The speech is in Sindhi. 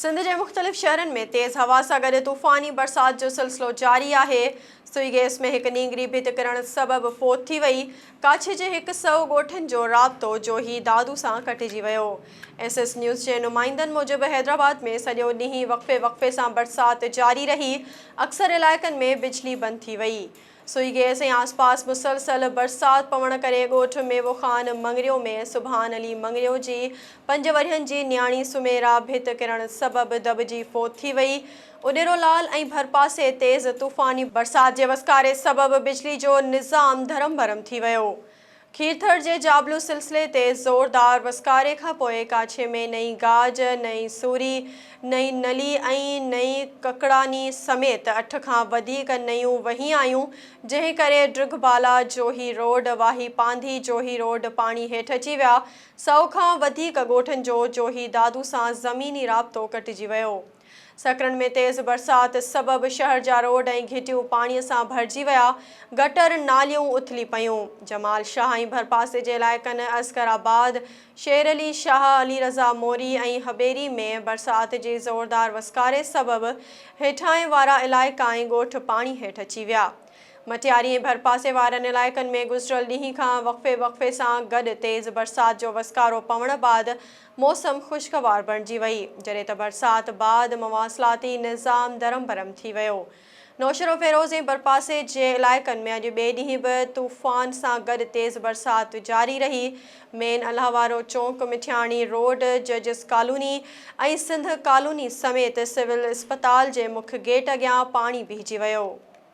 سنڌ جي مختلف شهرن ۾ تيز هوا سان گڏ طوفاني برسات جو سلسلو جاري آهي. سوئي گيس ۾ هڪ نينگري ڀت ڪرڻ سبب فوت ٿي وئي. ڪاڇي جي هڪ سئو ڳوٺن جو رابطو جوهي دادو سان ڪٽجي ويو. ايس ايس نيوز جي نمائندن موجب حيدرآباد ۾ سڄو ڏينهن وقفي وقفي سان برسات جاري رهي، اڪثر علائقن ۾ بجلي بند ٿي وئي. سوئي گيس ۽ آسپاس مسلسل برسات پوڻ ڪري ڳوٺ ميوو خان مڱريو ۾ سبحان علي مڱريو جي پنج ورهين جي نياڻي سميرا ڀت ڪرڻ سبب دٻجي فوت ٿي وئي. اڏيرو لال ۽ ڀرپاسي تيز طوفاني برسات جي وسڪاري سبب بجلي جو نظام ڌرم ڀرم ٿي ويو. کيرٿر جي جابلو سلسلي تي زوردار وسڪاري کان پوء ڪاڇي ۾ نئين گاج، نئين سوري، نئين نلي ۽ نئين ڪڪڙاني سميت اٺ کان وڌيڪ نيون وهي آيون، جنهن ڪري ڊرگهه بالا، جوهي روڊ، واهي پانڌي، جوهي روڊ پاڻي هيٺ اچي ويا، سئو کان وڌيڪ ڳوٺن جو جوهي دادو سان زميني رابطو ڪٽجي ويو. سڪرنڊ ۾ تيز برسات سبب شهر جا روڊ ۽ گهٽيون پاڻي سان ڀرجي ويا، گٽر ناليون اٿلي پيون. جمال شاهه ۽ ڀرپاسي جي علائقن اصغر آباد، شير علي شاهه، علي رضا موري ۽ هبيري ۾ برسات جي زوردار وسڪاري سبب هيٺاهين وارا علائقا ۽ ڳوٺ پاڻي هيٺ اچي ويا. مٽياري ۽ ڀرپاسي وارن علائقن ۾ گذريل ڏينهن کان وقفي وقفي سان گڏ تيز برسات جو وسڪارو پوڻ بعد موسم خوشگوار بڻجي وئي، جڏهن ته برسات بعد مواصلاتي نظام درهم برهم ٿي ويو. نوشهروفيروز ۽ ڀرپاسي جي علائقن ۾ اڄ ٻئي ڏينهن به طوفان سان گڏ تيز برسات جاري رهي. مين الله وارو چونڪ، مٺياڻي روڊ، ججز ڪالوني ۽ سنڌ ڪالوني سميت سول اسپتال جي مک گيٽ اڳيان پاڻي بيهجي ويو.